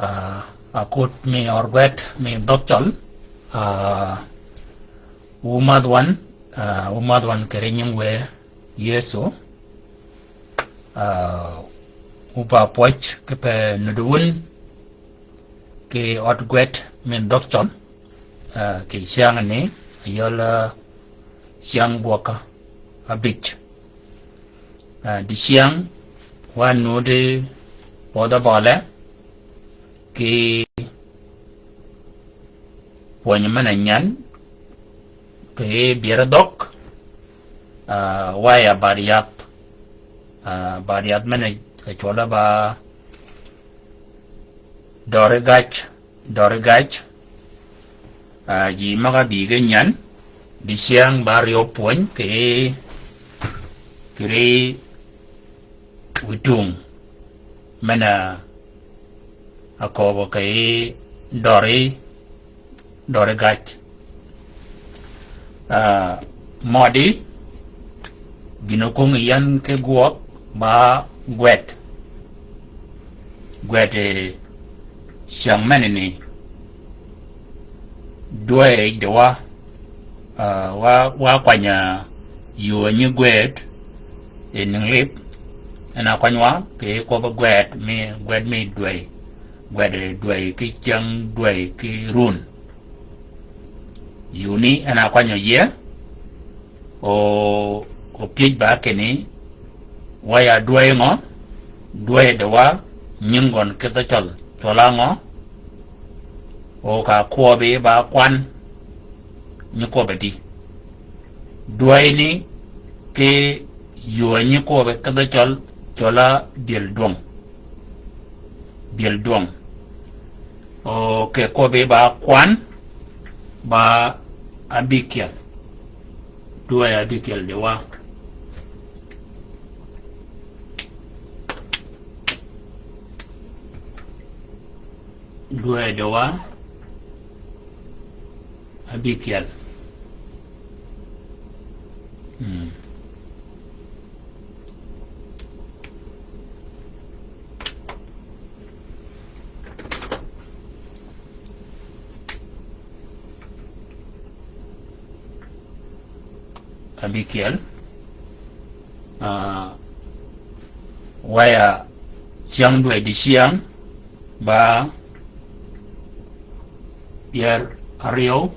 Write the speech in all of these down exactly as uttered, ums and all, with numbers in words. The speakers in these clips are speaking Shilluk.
Ah, akut mi ørgwed mi dhøg cøl, ah, wu madh wan, ah, wu madh wan kì ri nying wë Yëso, ah, wu ba pwøj kipe nuti wun kì ød gwed mi dhøg cøl, ah, kì cyäng ni, ayøl, ah, cyäng gwøg abïj. Ah, dicyäng, wa nudi pödhe bøle, kì pwönyi men-a nyan, kì byere dhøg, ah, wa ya bad yath, ah, bad yath men-a cwøle ba døri gac, døri gac, ah, ji møg-a bï ge nyan, dicyäng ba ryew pwöny kì, kì ri witung men-a aköbø kì døri, døri gac. Ah, mødi, gïn-a kwöngi yan ki gwøg ba gwed. Gwed, eh, cyäng menani. Dwäy døwa, ah, wa, wa kwany-a yuu nyi gwed, eh, nïng lïp, en a kwany wa, kì kwøbbi gwed mi, gwed mi dwäy. Gwed, eh, dwäy ki cyäng dwäy ki run. Yuni en a kwany-a yie, o, opyëj ba kinni, wa ya dwäy ngø, dwäy døwa, nying gøn kidh-a cøl, cøl-a ngø, o ka kwøbbi ba kwan, nyi kwøbbi di. Dwäy ni ki yuu nyi kwøbbi kidh-a cøl, cøl-a dyel dwøng. Dyel dwøng. O, kì kwøbbi ba kwan, ba abikyel. Dwäy abikyel døwa. Dwäy døwa. Abikyel. Mm. Abikyel. Ah, wa ya cyäng dwäy dicyäng ba pyer aryew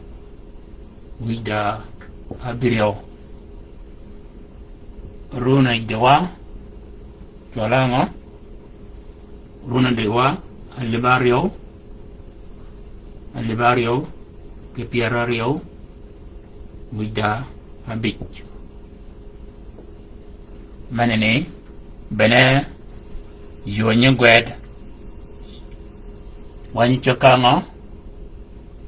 wïj da abïryew. Run-a døwa, cwøl-a ngø? Run-a døwa, alïbaryew, alïbaryew, kì pyeraryew, wïj da abïj. Menani, bene, yuu nyi gwed, wa nyi ceg ka ngø?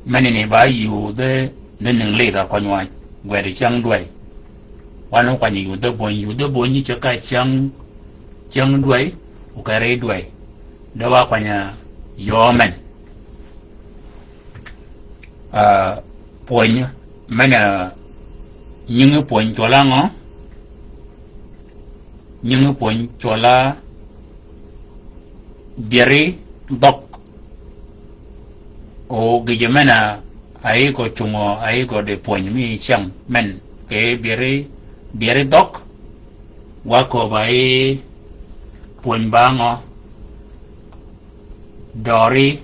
Menani ba yuu dhe, dhe nïng lïdh-a kwany wa, gwed cyäng dwäy. Wan okwany yuu dhe böny, yuu dhe böny nyi ceg ka cyäng, cyäng dwäy, okere dwäy. De wa kwany-a yøø men. Ah, pwöny men-a, nyingi pwöny cwøl-a ngø? Nyingi pwöny cwøl-a byeri dhøg. O gïjø men-a, a yï gø cungø, a yï gø di pwöny mi cyäng men, kì byeri, byeri dhøg. Wa köbb-a yï pwöny ba ngø? Døri.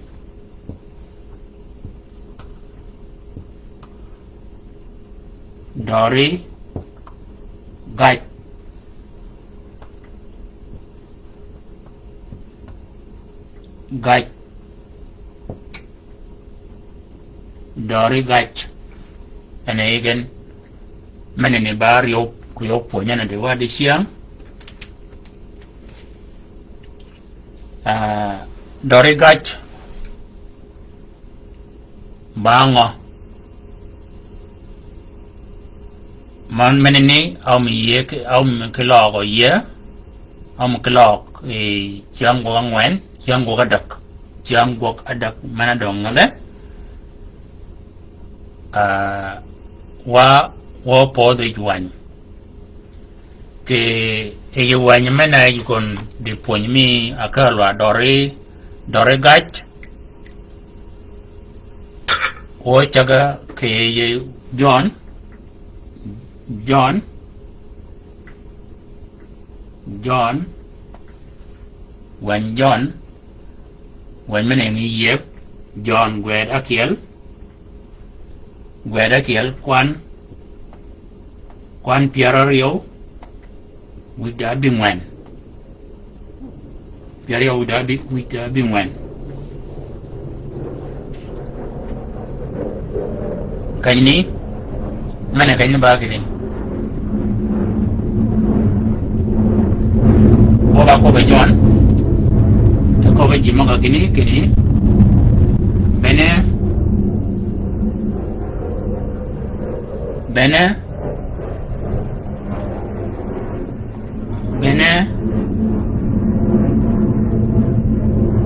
Døri. Gac. Gac. Døri gac. En a yï gen. Menani ba ryew, ryew pwöny en a di wa dicyäng. Ah, døri gac. Ba ngø? Man menani, a ómi yie ki, a ómi ki løøg yie, a ómi ki løøg, eh, cyäng gwøg ángwen, cyäng gwøg ádäg, cyäng gwøg ádäg men-a døngø le. Ah, wa, wa opödhi yij wäny. Kì yij wäny men-a yij gøn di pwöny mi akääl wa døri, døri gac, Wø cäga kì yij Jøn, Jøn, Jøn, wänyi Jøn, wänyi me nengi yieb, Jøn gwed ákyel, gwed ákyel kwan, kwan pyär áryew, wïj da bïngwen. Pyär áryew wïj da bï, wïj da bïngwen. Kanyni, mene kanyni ba kini. Wø ba kwøbbe Jøn. E kwøbbe ji møg-a kini, kini. Bene. Bene. Bene.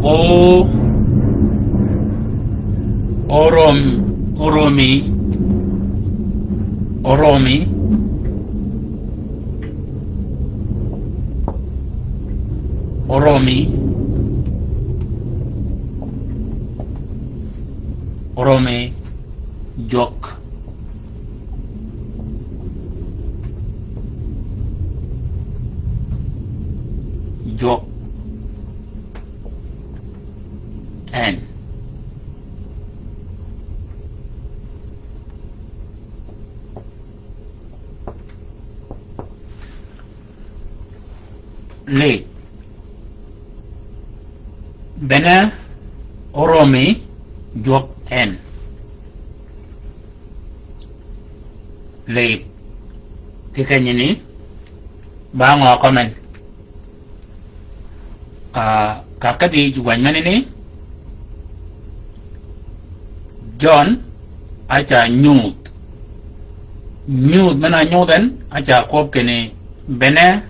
O, orøm, orømi, orømi, orømi, orømi, jwøk. Jwøk. En. Lej. Bene orømi jwøk en. Lej. Ki kenyini, ba ngø kømmen. Ah, ka kedhi ji gwäny menani, Jøn, a ca nyudh. Nyudh men-a nyudh en, a ca kwøb kinni bene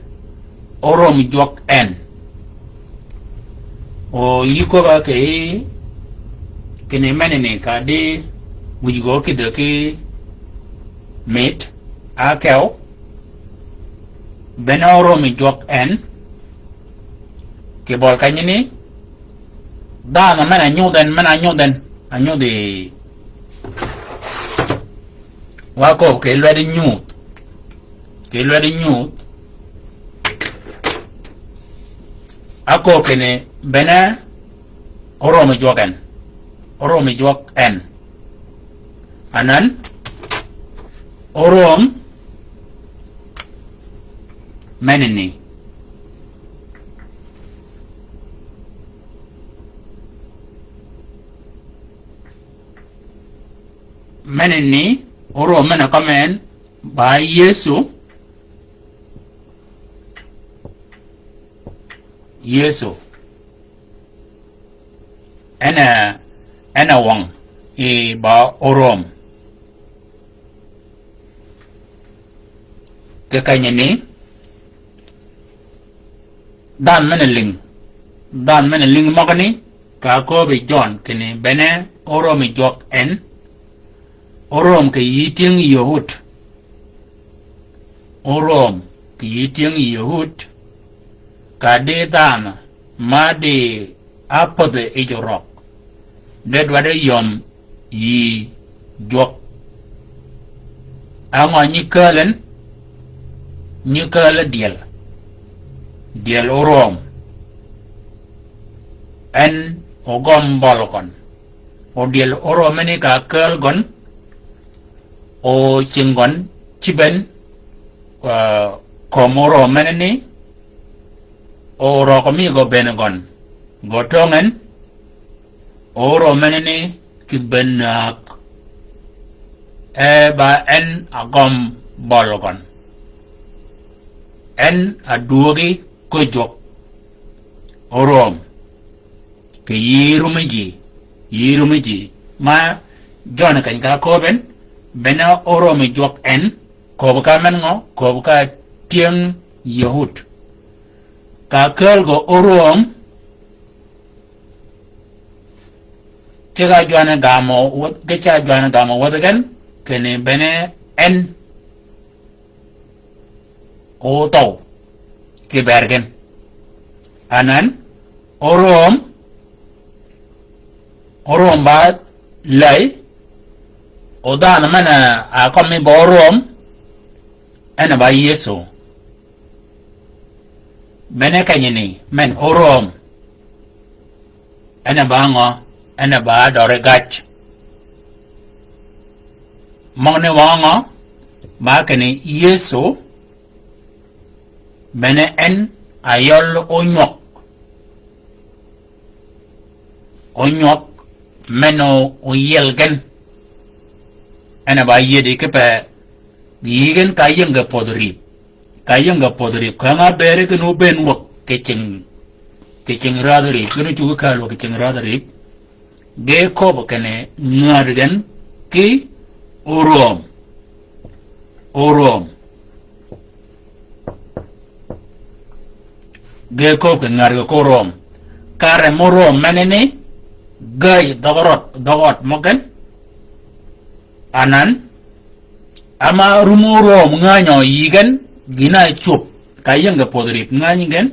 orømi jwøk en. O yï kwøb-a kì, kinni menani ka di wïj gø kïdhø ki mit, a kew, bene orømi jwøk en, kì bøl kenyini, dhanhø men-a nyudh en, men-a nyudh en, a nyudhi. Wa köbbi kì lwedi nyudh. Kì lwedi nyudh. A köbbi kinni bene orømi jwøk en. Orømi jwøk en. Anan, orøm menani. Menani, orøm men-a kømmen, ba Yëso. Yëso. En a, en a wøng yi ba orøm. Kì kenyini, dhanhø men-a lïng. Dhanhø men-a lïng møgani, ka köbbi Jøn kinni bene orømi jwøk en. Orøm kì yï tyëng Yëhud. Orøm kì yï tyëng Yëhud. Ka di dhanhø ma di ápödhi yij orøg. De dwaddi yöm yï jwøk. Á ngø nyi kääl en, nyi kääl dyel. Dyel orøm. En ogøm bøl gøn. O dyel orøm meni ka kääl gøn, o cing gøn cïb en, eh, kömi orøm menani, o røg mi gø bënn gøn, gø töng en, o orøm menani kì bënn nääg. E ba en a gøm bøl gøn. En a dwögi ko jwøk. Orøm. Kì yï rumi ji, yï rumi ji. Ma Jøn keny ka köbben, bene orømi jwøk en, köbbi ka men ngø, köbbi ka tyëng Yëhud. Ka kääl gø orøm, ceg-a jwanne gamø wädh-, ge ca jwanne gamø wädhi gen, kinni bene en óthøw kì bër gen. Anan, orøm, orøm ba läy, Odhanhø men-a, a kømmi bø oröm, en a ba Yëso. Bene kenyini, men oröm. En a ba ngø, en a ba døri gaj. Møgani wa ngø, ba kinni Yëso, bene en a yøl ónywøg. Ónywøg men-a óyiel gen. En a ba yiedi kipe yï gen ka ying ge pödh rïp. Ka ying ge pödh rïp. Ka nga beri gen óbën wäg kì cing, kì cing rädhi rïp. Gen ócuggi kääl wäg kì cing rädhi rïp. Ge köbb kinni ngat gen ki oröm. Oröm. Ge köbb kinni ngat gen ki oröm. Ka rem oröm menani, gäy dhøg rød, dhøg ød møgen. Anan, ama rum oröm ngänyø yï gen, gïn-a cwöb, ka ying ge pödh rïp ngäny gen,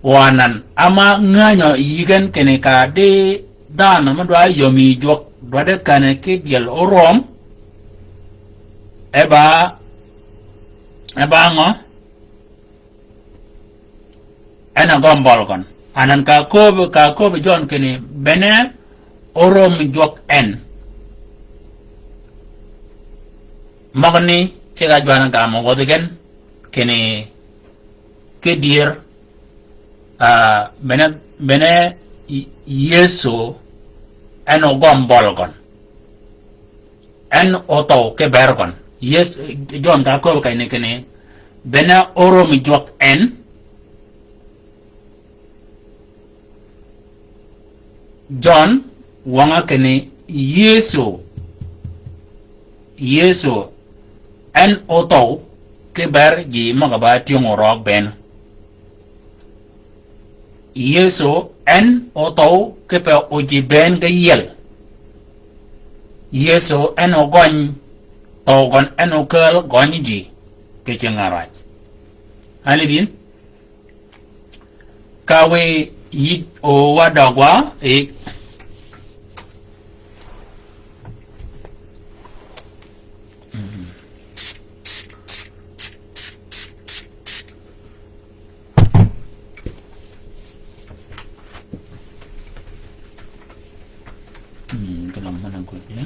Wa nan, ama ngänyø yï gen kinni ka di dhanhø me dwa yömi jwøk, dwaddi känni ki dyel oröm, e ba, e ba ngø? En a gøm bøl gøn. Anan ka köbbi, ka köbbi Jøn kinni, bene oröm jwøk en. Møgani, ceg-a jwan-a gam wädhi gen, kinni, ki dyër, ah, bene, bene Y-, Yëso en ogøm bøl gøn. En othøw ki ber gøn. Yës-, Jøn ka köbbi kenni kinni, bene orömi jwøk en, Jøn wøng-a kinni Yëso, Yëso en othøw ki ber ji møg-a ba tyëng orøg bënn. Yëso en othøw kipe oji bënn ge yiel. Yëso en ogøny thøw gøn, en okääl gøny ji kì cing-a raj. Ani din? Ka wiy yij o wa døg wa, e. Hmm, kì lòng møn-a gø, ya.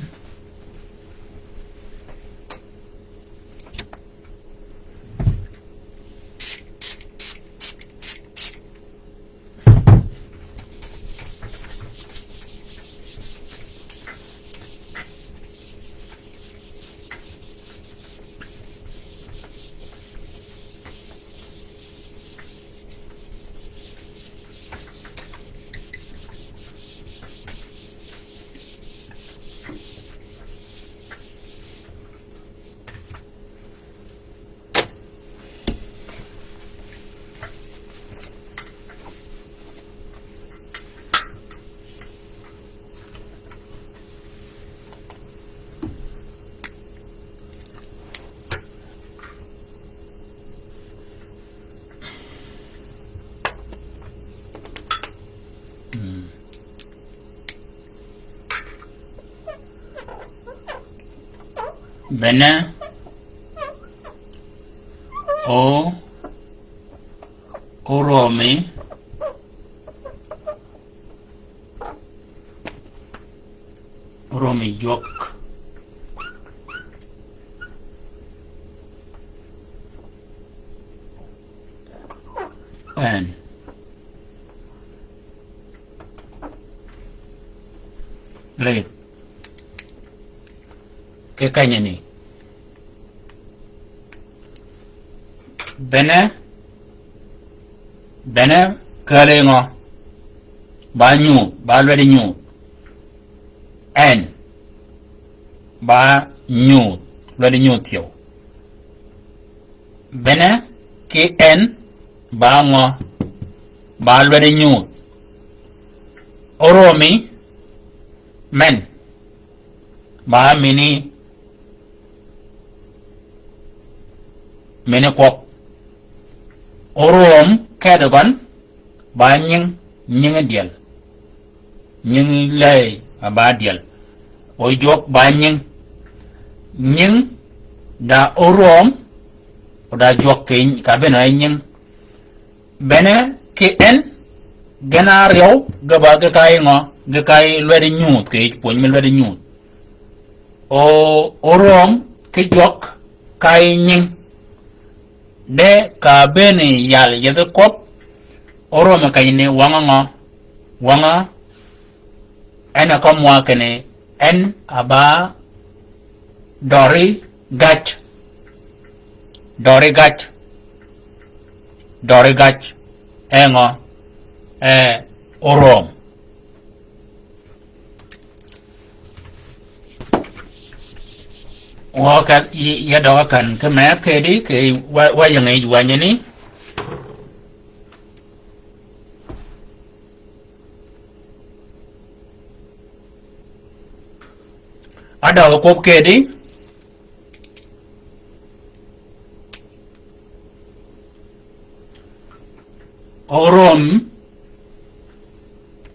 Bene o, orömi, orömi jwøk. En. Lid. Kì kenyani. Bene, bene kääl ngø? Ba nyudh, ba lwedi nyudh. En. Ba nyudh, lwedi nyudh thyew. Bene ki en ba ngø? Ba lwedi nyudh. Orömi men ba mini, mini kwøb. Oröm kedi gøn ba nying, nyingi dyel. Nyingi lëy a ba dyel. O jwøk ba nying. nying, da orwøm, o da jwøk kì, ka bene nying. Bene ki en, gen a ryew, ge ba ge kayi ngø, ge kayi lwedi nyuth, kì pwönyi mi lwedi nyuth. O, orwøm, ki jwøk, kayi nying. De ka bene yal yethi kwøb, orwøm keny ni wangø ngø, wangø, en a kømwa kinni, en a ba døri gaj. Døri gaj. Døri gaj. E ngø, e, orwøm. Wø ka, yi, ya døga kan, ki me kedi, ki wa, wa yingi wanyini. Adøg kwøb kedi. Orwøm.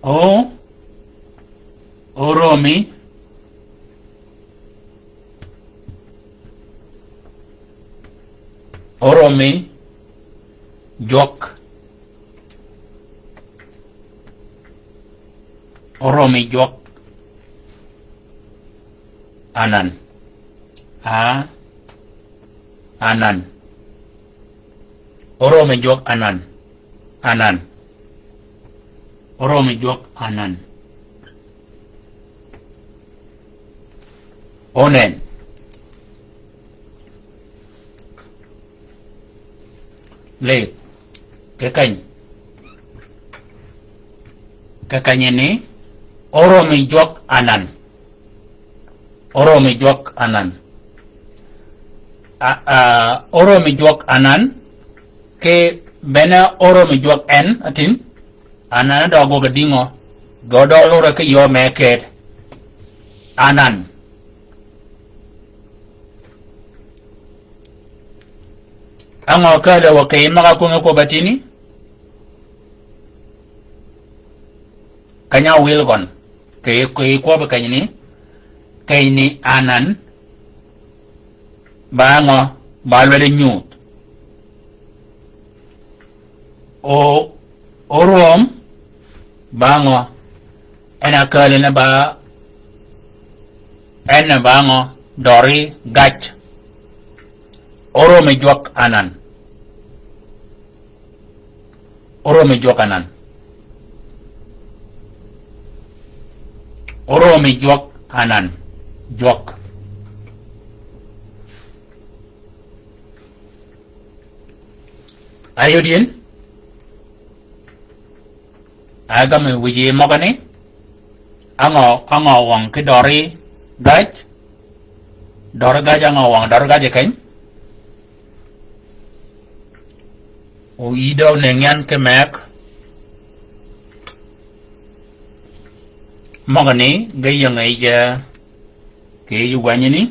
O. Orwømi. Orwømi. Jwøk. Orwømi jwøk anan. A, anan. Orwømi jwøk anan. Anan. Orwømi jwøk anan. Onen. Lith. Kì keny. Kì keny ni. Orwømi jwøk anan. Orwømi jwøk anan. A, a, orwømi jwøk anan. Kì bene orwømi jwøk en, atin. Anan dø gwøg dïngø. Gø dø lure kì yø me ked. Anan. Angø kale wa kì møg-a kwøng-a kwøb-a tïni? Keny-a wil gøn. Kì, kì kwøb keny ni. Keny ni anan. Ba ngø, ba lwedi nyuth. O, orwøm, ba ngø, en a kali ni ba, en a ba ngø, døri gaj. Orwømi jwøk anan. Orwømi jwøk anan. Orwømi jwøk anan. Jwøk. Ayodien. Agam wiji møgani. Angø, angø wøng ki døri gaj. Døri gaj angø wøng, døri gaj keny. O yïdø ne ngyan ki meg. Møgani, ge ying yij, kì yij wanyini.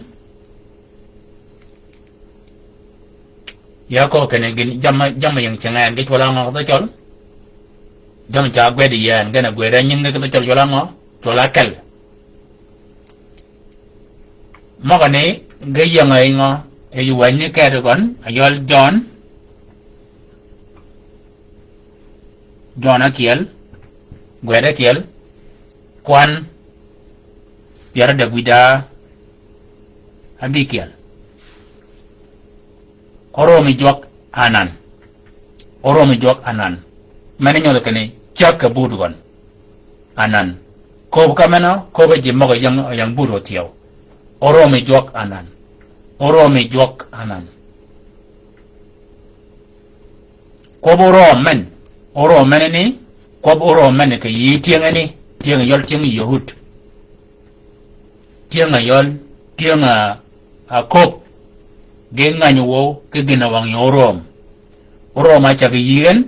Ya ko kene gin jam, jam ying ceng en, ge cwøl angø ki thø cøl. Jam ca gwed yi en, gene gwed en nying ki thø cøl, cwøl angø, cwøl akel. Møgani, ge ying yi ngø, yi wanyini kedi gøn, ayøl Jøn. Jøn akyel, gwed akyel, kwan, pyar adek wïda, abikyel. Orwømi jwøk anan. Orwømi jwøk anan. Men nyodh kene cäg kì bud gøn. Anan. Köbbi ka men-a, köbbi ji møg-a ying, ying bud othyew. Orwømi jwøk anan. Orwømi jwøk anan. Kwøb orwøm men. Orwøm men ni, kwøb orwøm men kì yï tyëngeni, tyëng yøl tyëng Yahud. Tyëng-a yøl, tyëng-a, a köb. Ge ngany wøw, ki gïn-a wang yi orwøm. Orwøm a cag yï gen,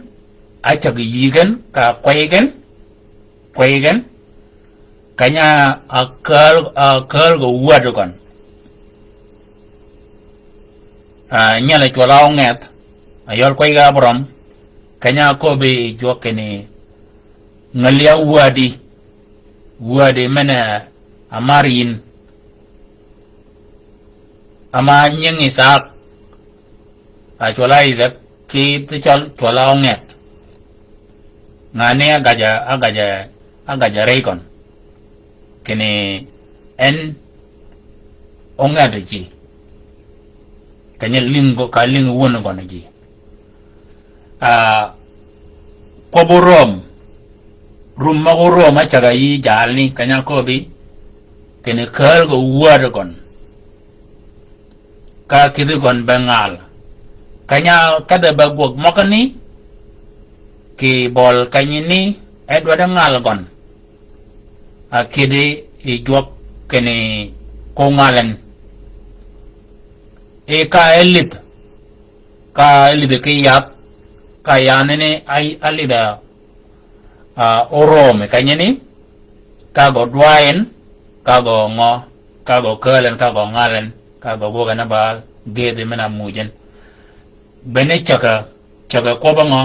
a cag yï gen, ka kwey gen, kwey gen. Keny-a akääl, akääl gø wäd gøn. A, nyel a cwøl-a óngeth, ayøl kwey ga Abraham. Keny-a köbbi yi jwøk kinni, ngäli-a wädi, wädi men-a amar yïn. Ama nyingi Ithak, a cwøl a Ithak, ki thicøl cwøl a Ongeth. Ngani a gaja, a gaja, a gaja rey gøn. Kinni en Ongeth ji. Keny-a lïngi gø, ka lïngi wön gøn ji. A, kwøb Orom, rum møg Orom a cäg-a yï jalni, keny-a köbbi, kinni kääl gø wäd gøn. Ka kïdhi gøn be ngal. Keny-a kedhe be gwøg møgani, kì bøl kenyini, e dwaddi ngal gøn. A kïdhi yi jwøk kinni ko ngal en. E ka e lidh, ka e lidh ki yath, ka yanini a, a lidh a, a, Orom kenyini, ka gø dwayi en, ka gø ngø, ka gø kääl en, ka gø ngal en, ka gø gwøg en a ba gëdhi men-a muuj en. Bene cäg-a, cäg-a kwøb-a ngø,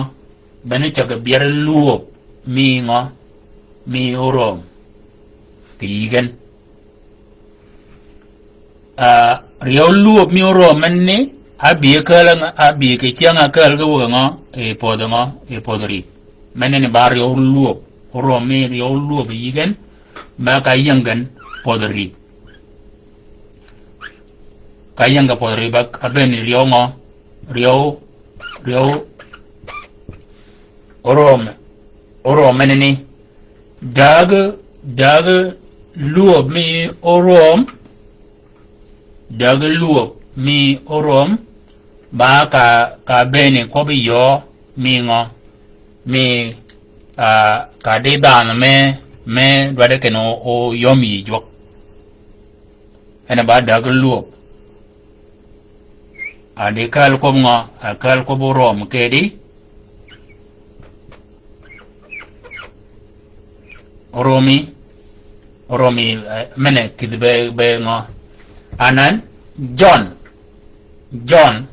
bene cäg-a byeri lwöb mi ngø, mi Orom. Kì yï gen. A, ryeew lwöb mi Orom men ni, a bï kääl, a bï kì cyäng-a kääl ki wäg-a ngø, yi pödh-a ngø, yi pödh rïp. Men ni ba ryeew lwöb, Orom mi ryeew lwöb yï gen, ba ka yïng gen pödh rïp. Ka yïng gen pödh rïp, a beni ryeew ngø, ryeew, ryeew, Orom, Orom men ni. Dägi, dägi lwöb mi Orom, dägi lwöb mi Orom, ba ka, ka beni kwøbbi yöö mi ngø, mi, a, ka di dhanhø me, me dwaddi kinni o, o yöm yï jwøk. En a ba dägi lwöb. A di kääl kwøb ngø, a kääl kwøb Orom kedi. Oromi, Oromi, e, men-a kïdhi be, be ngø. Anan, Jøn, Jøn,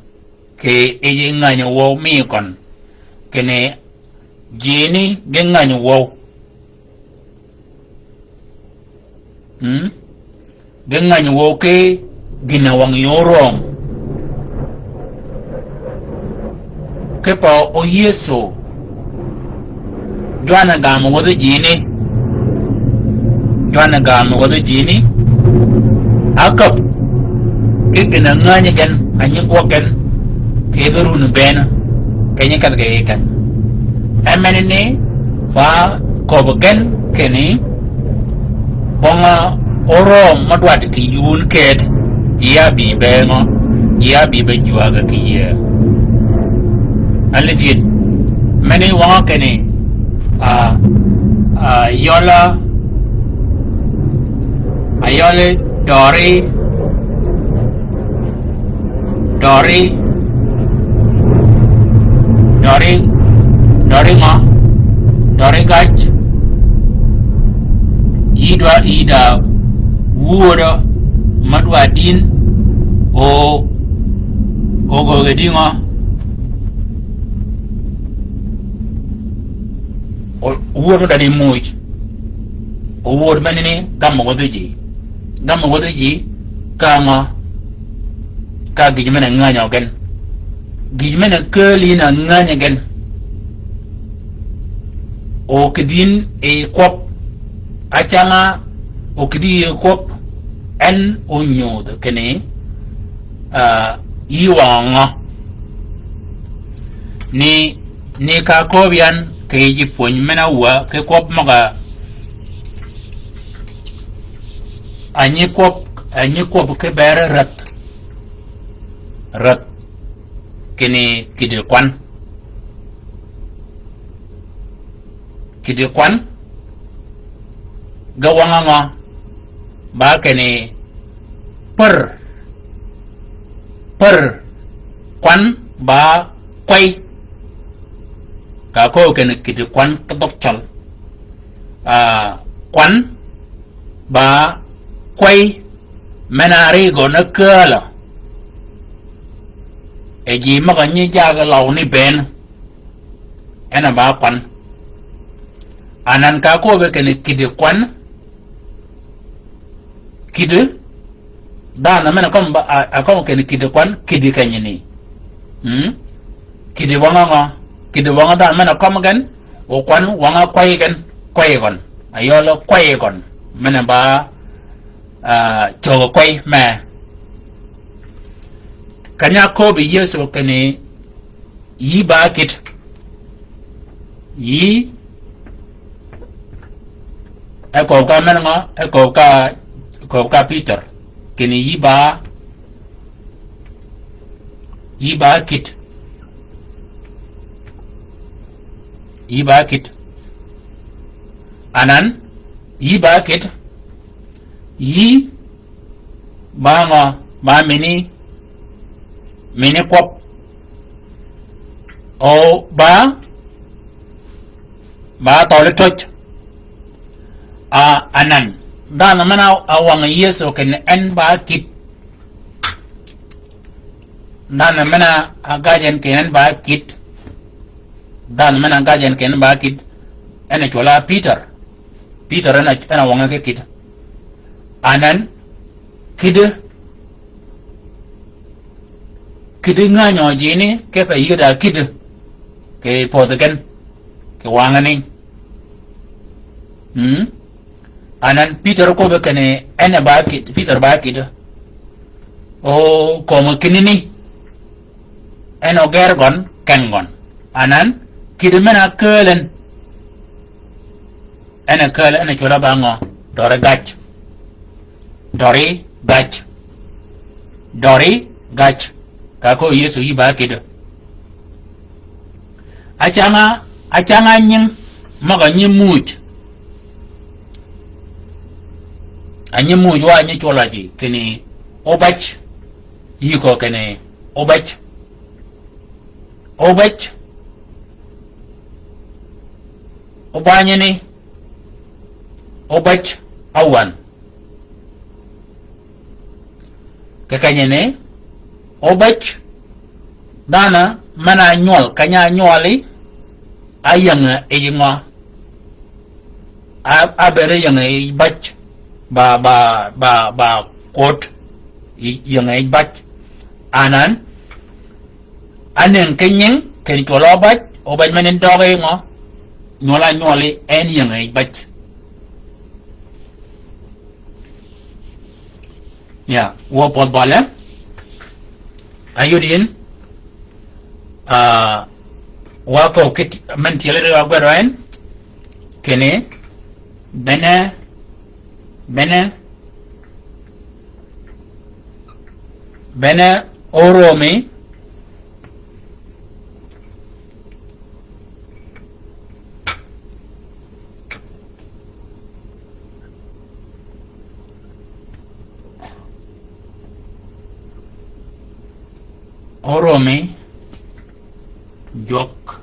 kì yij ngänyi wøw mi køn, kinni jini gi ngänyi wøw. Hmm? Gi ngänyi wøw ki gïn-a wang yöö rööng. Kipe o Yëso, dwanni gam wädhi jini, dwanni gam wädhi jini, a käb, ki gïn-a ngänyi gen, a nyi gwøg gen, kì yij run bënn, kì nyi kedh kì yij gen. E men ni, ba köbbi gen kinni, bong-a Orom mø dwaddi kì yun ked, ji a bï be ngø, ji a bï be jwäg kì yïe. A lïdhi, men ni wøng-a kinni, a, a, yøl-a, a yøli døri, Døri, døri, døri ngø, døri gaj, yï dwa, yï da wudø, mø dwa din, o, o gøge di ngø. O, wudø da di muuj. O wud men ni gammø wädhi ji. Gammø wädhi ji, ka ngø, ka gïj men-a ngänyi gen. Gïj men-a kääl yïn a ngänyi gen. O kïdhi yïn yi kwøb, acam-a, o kïdhi yï yi kwøb, en onyudh kinni, a, yï wøng-a ngø. Ni, ni ka köbbi yan, kì yij pwöny men-a wä, ki kwøb møg-a, a nyi kwøb, a nyi kwøb ki ber räth. Räth. Kinni kïdhi kwan. Kïdhi kwan. Ge wøng-a ngø. Ba kinni pär. Pär. Kwan ba kwey. Ka köög kinni kïdhi kwan ki dhøg cøl. A, kwan ba kwey men-a ri gøn-a kääl-a. E ji møg-a nyi jaggi løw ni bënn. En a ba kwan. Anan ka köbbi kinni kïdhi kwan. Kïdhi. Dhanhø men-a kømmi ba, a, a kømmi kinni kïddi kwan, kïddi kenyini. Hmm? Kïddi wøng-a ngø? Kïddi wøng-a dhanhø men-a kømmi gen, o kwan wøng-a kwey gen, kwey gøn. A yøl kwey gøn. Men-a ba, a, cögø kwey me. Keny-a áköbbi Yëso kinni, yï ba kït. Yï, e kööb ka men ngø, e kööb ka, kööb ka Pïtør. Kinni yï ba, yï ba kït. Yï ba kït. Anan, yï ba kït. Yï ba ngø, ba mini, mini kwøb. O ba, ba thøli töj. A, anan. Dhanhø men-a wang Yëso kinni en ba kït. Dhanhø men-a gaj en kinni en ba kït. Dhanhø men-a gaj en kinni en ba kït. En a cwøl-a Pïtør. Pïtør en a, en a wønge ki kït. Anan, kïddi, kïddi ngänyø jini, kipe yïddi kïddi. Kì pödhi gen. Kì wangani. Hmm? Anan Pïtør oköbbi kinni en a ba kït, Pïtør ba kït. O kömi kinni ni. En oger gøn, ken gøn. Anan, kïddi men-a ákääl en. En a kääl, en a cwøl-a ba ngø? Døri gaj. Døri gaj. Døri gaj. Ka kööb Yëso yï ba kïddi. Acanga, acanga nying, møg-a nyi muuj. A nyi muuj wa nyi cwøl-a ji, kinni Obaj. Yï kööb kinni Obaj. Obaj. Obanyini. Obaj awan. Kì kenyini, obëj dhanhø men-a nywøl, keny-a nywøli, áyäng yij ngø? A, ábëëd áyäng yij bëj, ba, ba, ba, ba kot, yäng yij bëj. Anan, ánëng ki nying, kinni cwøl obëj, obëj men-a døgi ngø? Nywøl-a nywøli, en yäng yij bëj. Ya, wa pwødh bøle. Ayod yin. Ah, wa ko kit men tyeli wa gwed wa en. Kinni, bene, bene, bene oromi. Oromi jwøk.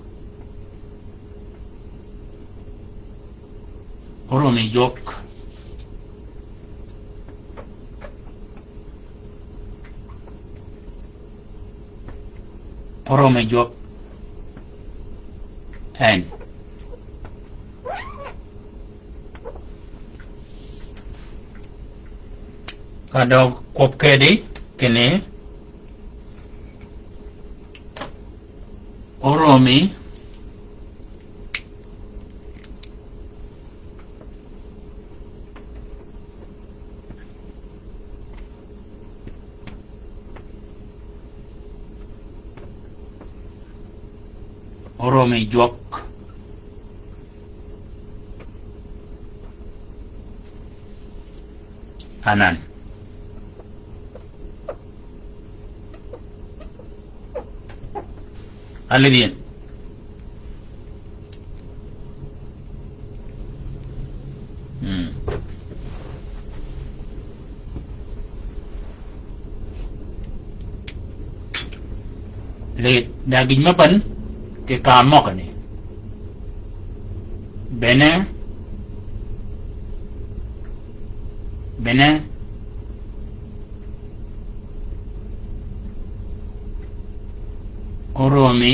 Oromi jwøk. Oromi jwøk en. Ka døg kwøb kedi kinni oromi oromi jwøk. Anan. Alidhi en. Hmm. Lid, da gïn me bän, kì kaa møgani. Bene, bene, oromi,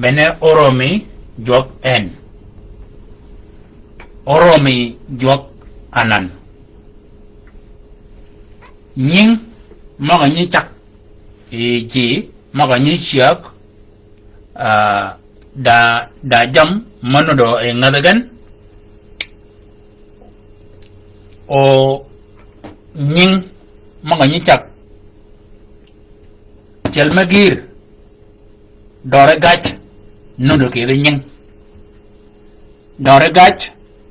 Bene oromi jwøk en. Oromi jwøk anan. Nying møg-a nyi cak yi ji, møg-a nyi cyäg, ah, da, da jammì mø nuddø yi ngadh gen. O nying møg-a nyi cak. Tyel me gïr. Døri gaj, nuddø kì yij nying. Døri gaj,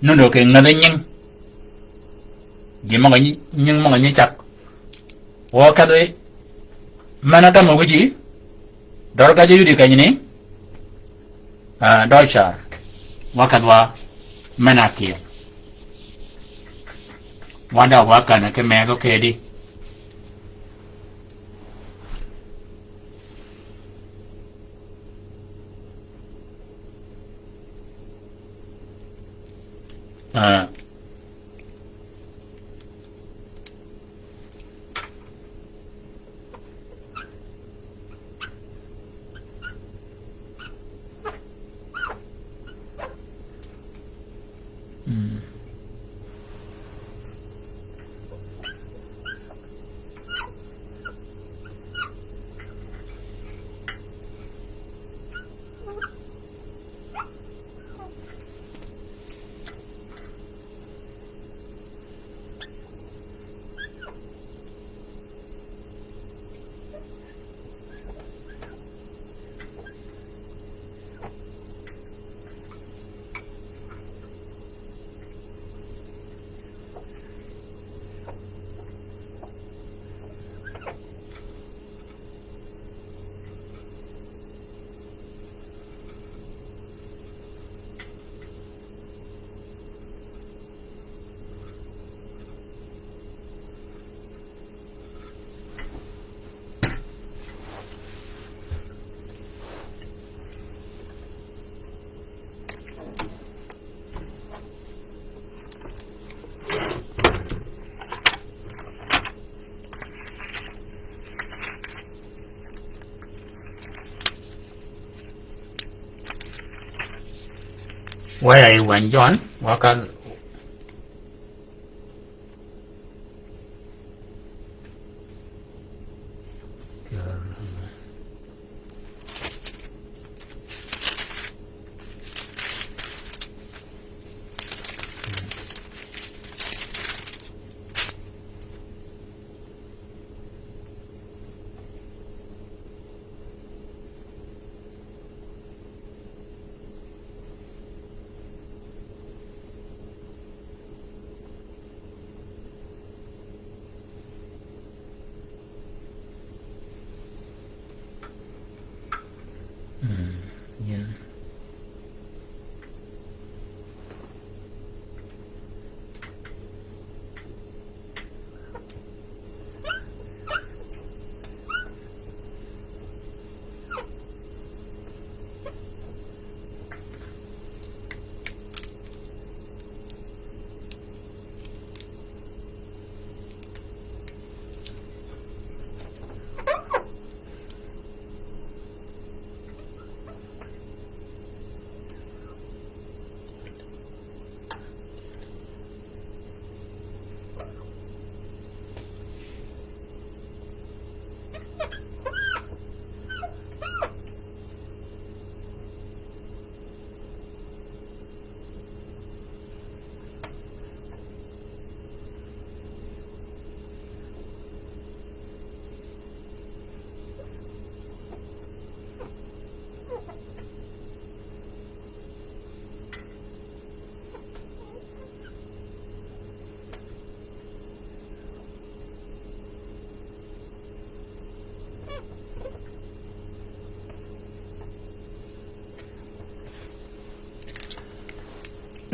nuddø kì ngadh nying. Ji møg-a nyi, nying møg-a nyi cak. Wa kadhi, men-a tømmi wi ji, døri gaj yudi kenyni, ah, dø car. Wa kadhi wa, men-a kyel. Wa da wa kanni ki megø kedi. Ah. Mm. Waya yi wänyi Jøn, wa ka Mm, yeah.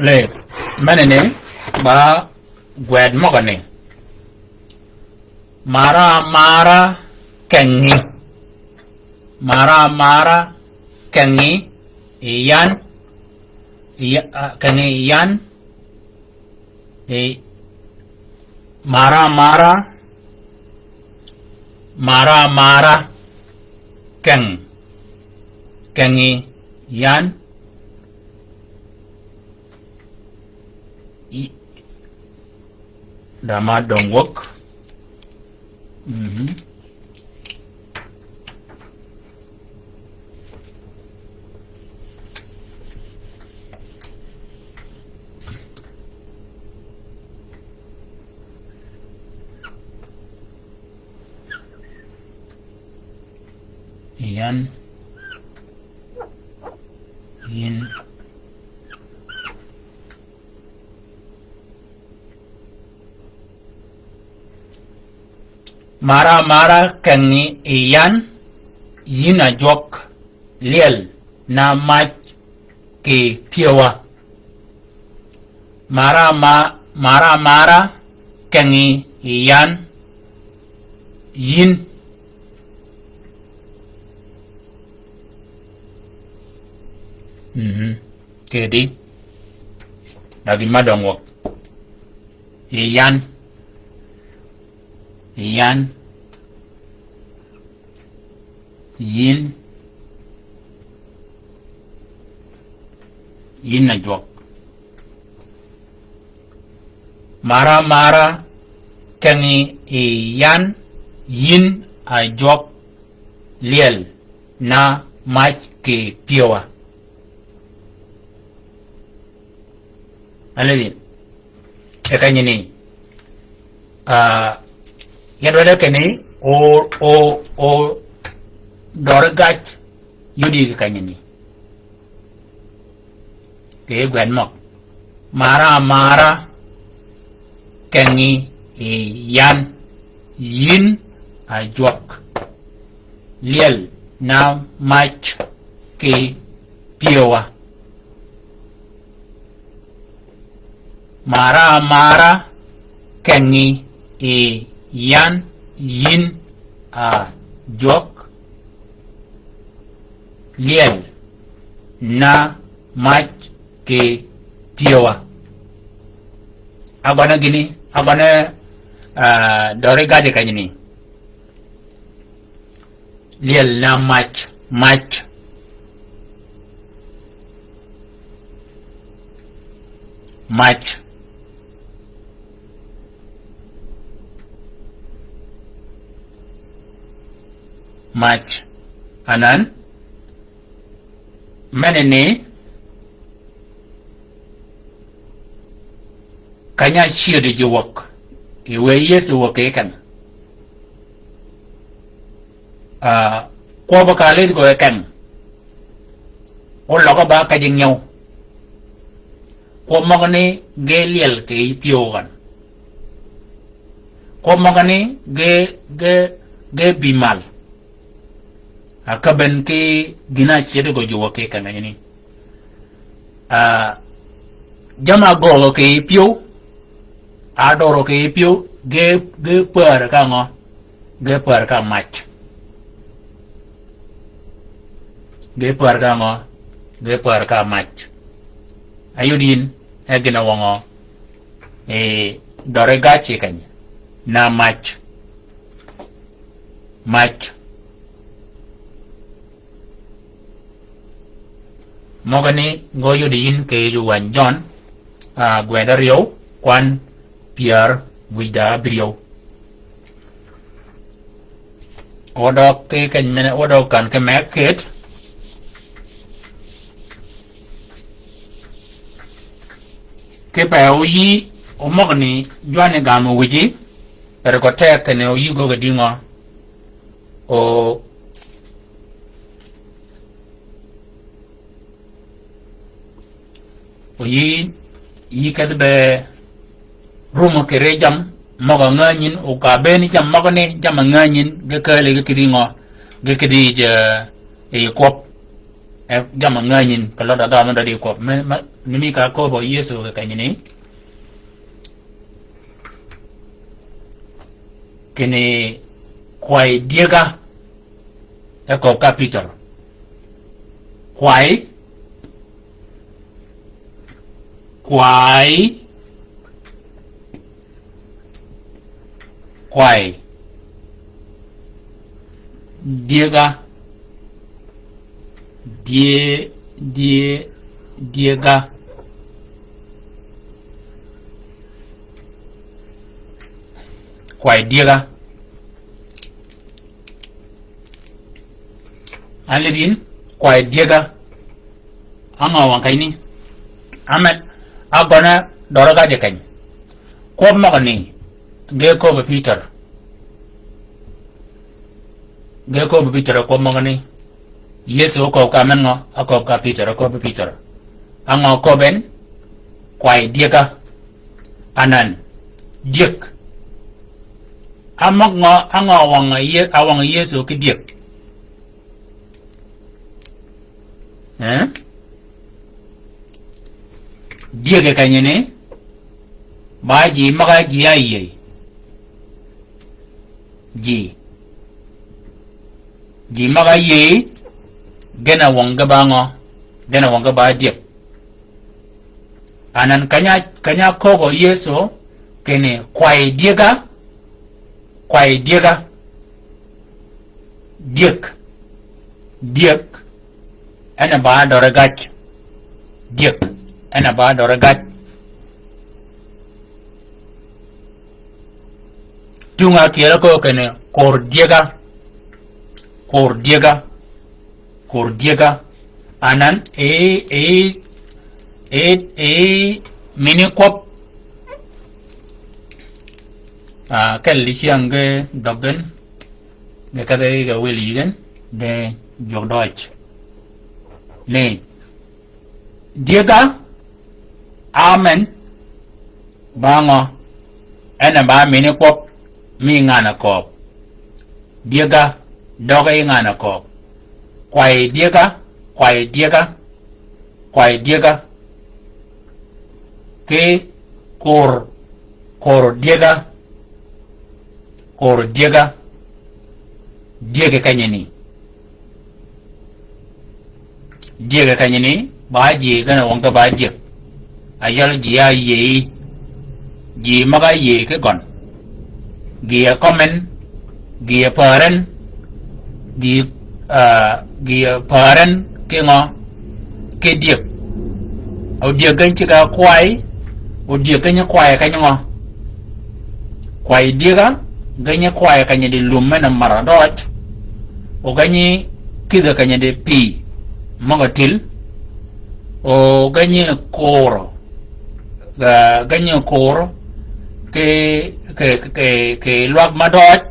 Lek, meneni, ba gwed møgø ni. Mara mara kengi. Mara mara kengi, iyan, iya-, ah, kengi iyan, I mara mara, mara mara, keng, kengi, Yan. I, da ma døng wäg. Mhm. Yan. Yin. Mara mara kengi i yan, yin a jwøk lyel na mac ki pyëwa. Mara ma-, mara mara kengi i yan, yin. Mhm. Kedi. Dagi madøng wäg. Yi yan. Yi yan. Yin. Yin a jwøk. Mara mara kengi yi yan yin a jwøk lyel na mac ki pyëwa. Alidhi. E kanyini. Ah, yadwada keni o, o, o dor gac yudi ki kanyini. Kì gwed møg. Mara mara kengi yi yan yin a jwøk lyel na mac ki pyëwa. Mara mara kengi yi yan yin a jwøk lyel na mac ki pyëwa. Agøne gini, agøne, ah, døri gadi kanyini. Lyel na mac, mac. Mac. Mac. Anan. Mene ni, kanya ciödi ji wäg, yi wë Yëso wäg kì kenn. Ah, kwøb ka lid gø yi kenn. Oløg ba ka ji ngew. Kwøb møgani ge lyel kì pyëw gøn. Kwøb møgani ge, ge, ge bï mal. A kaben ki gïn-a cïdhi gø jwøk ki kengeni. A, jamm-a gøgø kì pyëw, a døro kì pyëw, ge, ge pär ka ngø, ge pär ka mac. Ge pär ka ngø, ge pär ka mac. Ayud yin, e gïn-a wøngø, e, døri gaci keny, na mac. Mac. Møgani gø yudi yin kì yij wänyi Jøn, a, gwed áryew, kwan pyär wïj da ábïryew. Wadøg ki keny mene, wadøg kan ki meg kit. Kipe oyï, omøgani jwani gam owïji, pero gø tek kinni oyï gø kì dïngø. O, oyï, yï kedhi be rumø kì ri jammì møg-a ngänyin, o ka bënni jammì møgani, jammì ngänyin, ge kääli ge kïdhi ngø, ge kïdhi yij, e, kwøb. E, jammì ngänyin, kì lødda dhanhø dødi kwøb. Me, me, ni mi ka köbbø Yëso kì kenyini. Kinni kwayi dyëga, e köbb ka Pïtør. Kwayi, kwayi, kwayi. Dyëga, dye-, Dye-, dyega. Kway dyega. An lidh yïn, kway dyega. Á ngø wang keny ni? Amen. Agøn-a døri gaj keny. Kwøb møgani, ge köbbi Pïtør. Ge köbbi Pïtør kwøb møgani. Yëso oköbbi ka men ngø? Oköbbi ka Pïtør, oköbbi Pïtør. Á ngø köbbi en? Kway dyega. Anan, dyëg. Á møg ngø, á ngø wang Yë-, á wang Yëso ki dyëg? Eh? Dyëg kenyi ni, ba ji møg-a ji áyïëy. Ji. Ji møg-a áyïëy, gen a wang ge ba ngø? Gen a wang ge ba dyëg. Anan keny-a, keny-a köbbi Yëso kinni kway dyega, kway dyega. Dyëg. Dyëg. En a ba døri gaj. Dyëg. En a ba døri gaj. Tung-a kyel-a köög kinni kur dyega. Kur dyega. Kur dyega. Anan, e, e, e, e, mini kwøb. Ah, kel di cyäng ge dhøggi gen, ge kedhi ge wïl yï gen, de jwøk døj. Ni, dyega, amen, ba ngø? En a ba mini kwøb, mi ngan-a kööb. Dyega, døge yi ngan-a kööb. Kway dyega, kway dyega, kway dyega. Ki kur, kur dyega, kur dyega. Dyëg kenyi ni. Dyëg kenyi ni, ba ji gen a wang ge ba dyëg. A yøl ji áyïëy. Ji møg-a áyïëy ki gøn. Gï-a kømmi en, gï-a päär en, gï, ah, gï-a päär en ki ngø? Ki dyëg. O dyëg gen ceg-a kway, o dyëg gen nyi kway kenyi ngø? Kway dyega, gen nyi kway kenyi di lum men-a mar-a døj. O gen nyi kïdhi kenyi di pï møg-a tïl. O gen nyi kur. Ga, gen nyi kur ki, ki, ki, ki lwag ma døj,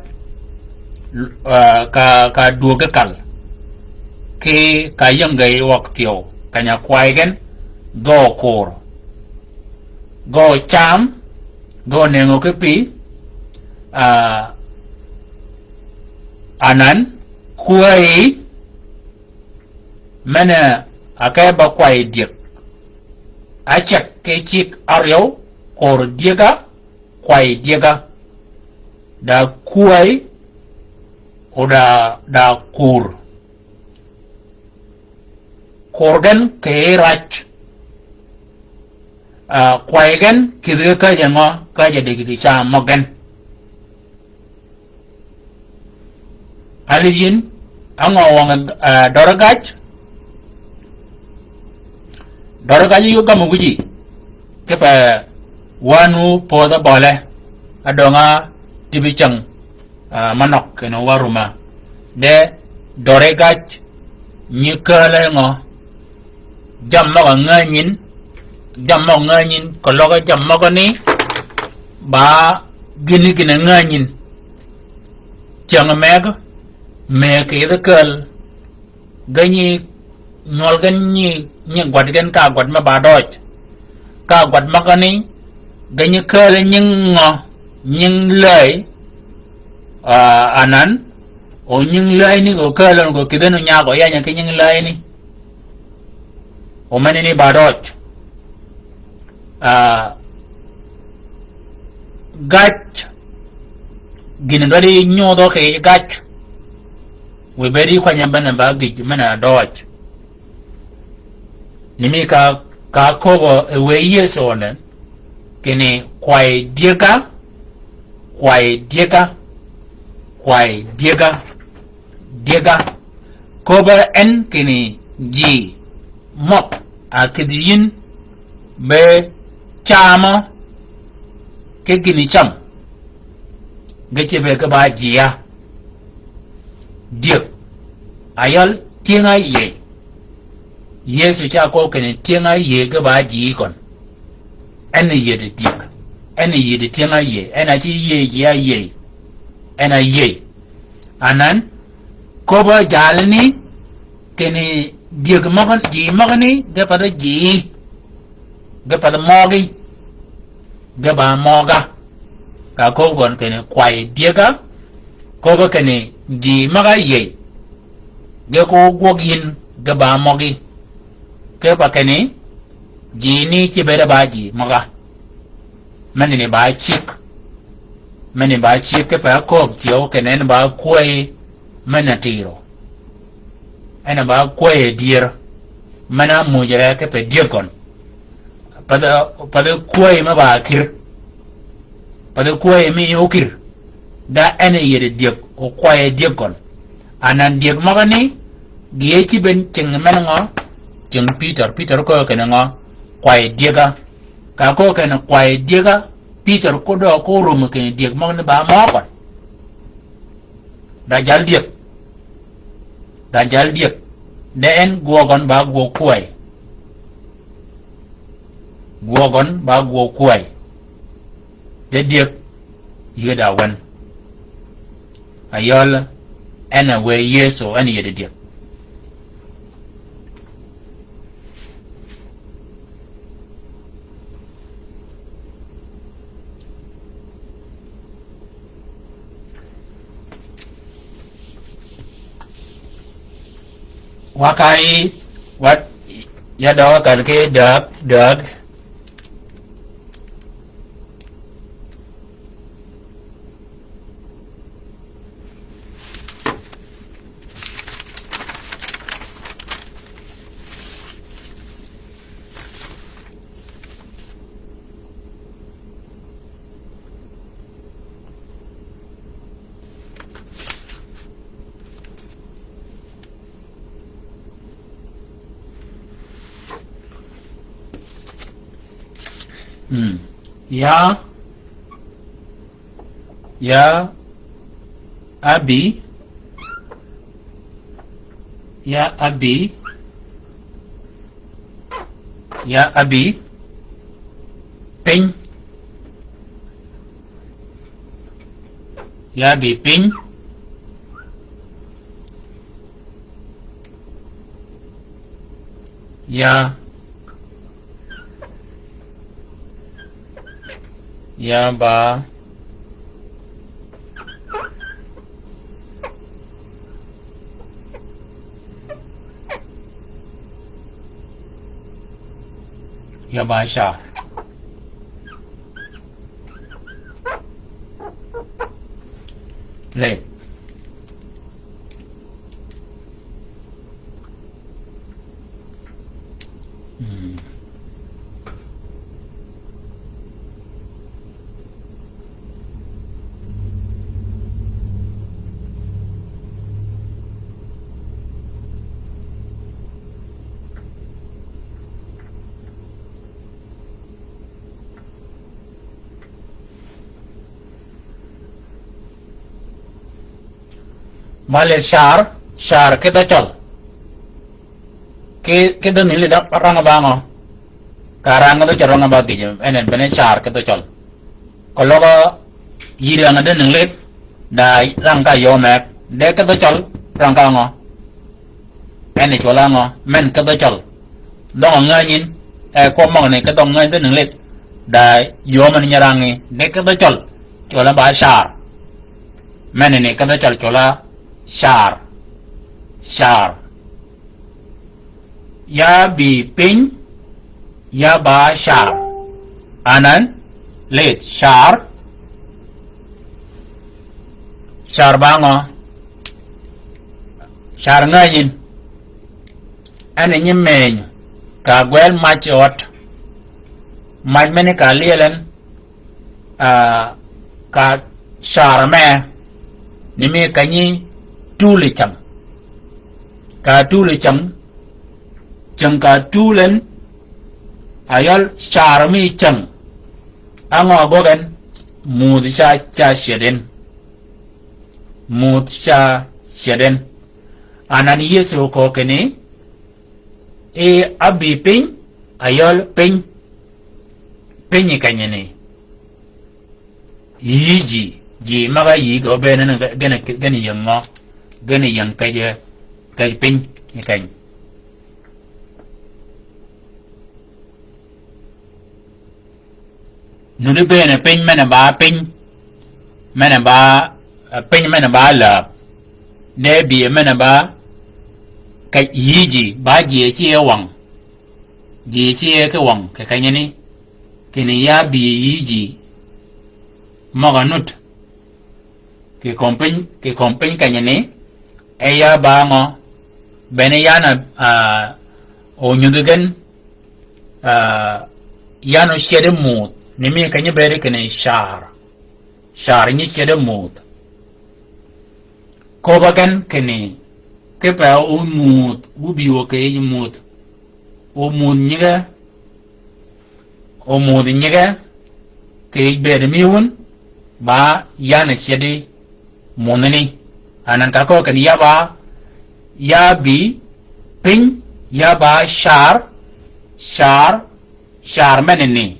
ah, ka, ka dwöggi kal. Ki ka ying ge yi wøg thyew, keny-a kway gen, ge okur. Ge ocam, ge onëngø ki pï, ah, anan, kwäyi, men-a áke ba kway dyëg. Áceg ki cigg áryew, kur dyëga, kway dyëga. Da kwäy, o da, da kur. Kur gen kì raj. Ah, kway gen kïdhi ge käjj-a ngø, käjj-a di kì cam møg gen. Alidh yïn, á ngø wøng, eh, døri gaj? Døri gaj yï gømmi wïji. Kipe wänwu pödh-a bøle. Adöng-a tïbi cäng, ah, manøg kinni wa rumma. De døri gaj nyi kääl-a ngø? Jammì møg-a ngänyin, jammì møg-a ngänyin, keløg jammì møgani, ba gïn gïn-a ngänyin. Cyäng megø, mëgg kì yidh kääl, ge nyi nywøl gen nyi, nyi gwad gen ka gwad me ba døj. Ka gwad møgani, ge nyi kääl nying ngø, nying läy, ah, anan, o nying läyni, o kääl gø kïdhøn o nyagø yanya ki nying läyni. O menani ba døj. Ah, gaj, gïn dwaddi nyodhø kì yij gaj. Wiy bëëd yi kwany-a bene ba gïj men-a døj. Ni mi ka, ka köbø e wëy Yëso ni, kinni kway dyëga, kway dyëga, kway dyëga. Dyëga. Köbbe en kinni ji. møg a kïdhi yïn be camø ki gïni cam. Ge cïbe ge ba jia. Dyëg. Ayøl tyëng-a yïëy. Yëso ca kööb kinni tyëng-a yïëy ge ba ji køn. En a yïëy di dyëg. En a yïëy di tyëng-a yïëy. En a cï yïëy ji-a yïëy. En a yïëy. Anan, köbb-a jalani, kinni dyëg møgø, ji møgani, ge path ji, ge path møgi, ge ba møga. Ka kööb gøn kinni kway dyëg-a, kööb kinni ji møg-a yïëy, ge ko gwøg yïn, ge ba møgi. Kipe kinni, ji ni cïbe de ba ji møg-a. Meni ni ba cik. Meni ba cik kipe ákööb thyew kinni en ba kwäyi men-a tïrø. En ba kwäyi dyër. Men-a ámuujre kipe dyëg køn. Path, path kwäyi me ba kïr. Path kwäyi mi ókïr. Da en yïëy di dyëg, okwäyi dyëg køn. Anan dyëg møgani, gï-a cïb en cingi men ngø, cingi Pïtør, Pïtør kööb kinni ngø, kwäyi dyëg-a. Ka kööb kinni kwäyi dyëg-a, Pïtør ko dø ko rum kinni dyëg møgani ba mø køn. Da jal dyëg. Da jal dyëg. De en gwøg gøn ba gwøg kwäy. Gwøg gøn ba gwøg kwäy. De dyëg. Yïge da wen. Ayøl en a wë Yëso en yïëy di dyëg. Wa ka yi, wa, ya døøg kal ki døøg, døøg. Hmm. Ya, ya abi, ya abi, ya abi, piny. Ya bi piny. Ya. Ya ba. Ya ba car. Leh. Mm. Male car, car ki dhø Cøl. Ki, ki dhø Nilith rang ba ngø? Ka rang dhø Cøl rang ba gïjø, en en bene car ki dhø Cøl. Keløg yï rang dhø Nilith, da rang ka yø meg, de ki dhø Cøl rang ka ngø? En ni cwøl á ngø, men ki dhø Cøl. Dhøng-a ngänyin, e, kwøb møgani ki dhøng-a ngänyi dhø Nilith. Da yöö men nyi rang-a, de ki dhø Cøl, cwøl á ba car. Men ni ki dhø Cøl cwøl á car. Car. Ya bi piny, ya ba car. Anan, lith, car. Car ba ngø? Car ngänyin. En nyi meny, ka gwel mac ød. Mac meni ka lyel en, a, ka car me, ni mi ka nyi tuli cam. Ka tuli cam, Cäng ka tuul en, a yøl car mi cäng. Á ngø ágwøg en, muuth ca, ca cyäd en. Muuth ca cyäd en. Anan Yëso köög kinni, e ábï piny, a yøl piny. Piny yi kenyani. Yï ji, ji møg-a yï gø bënn gen, gen ying ngø, gen ying kej, kej piny yi keny. Nuddi bënn piny men-a ba piny, men-a ba, eh, piny men-a ba läb. De bï men-a ba, kej yï ji, ba ji ci e wang. Ji ci e ki wang, kì kenyani. Kinni ya bï yï ji. Møg-a nud. Kì kömi piny, kì kömi piny kenyani. E ya ba ngø. Bene yan a, ah, o nyudhi gen. Ah, yan o cyedi muuth. Ni mi kenyi bedi kinni car. Car nyi cyedi muuth. Köbb-a gen kinni, kipe o muuth, wu bï wø kì yij muuth. O muuth nyige, o muuth nyige, kì yij bëëd mi wun, ba yan cyedi mundhani. Anan ka köög kinni ya ba, ya bï piny, ya ba car, car, car menani.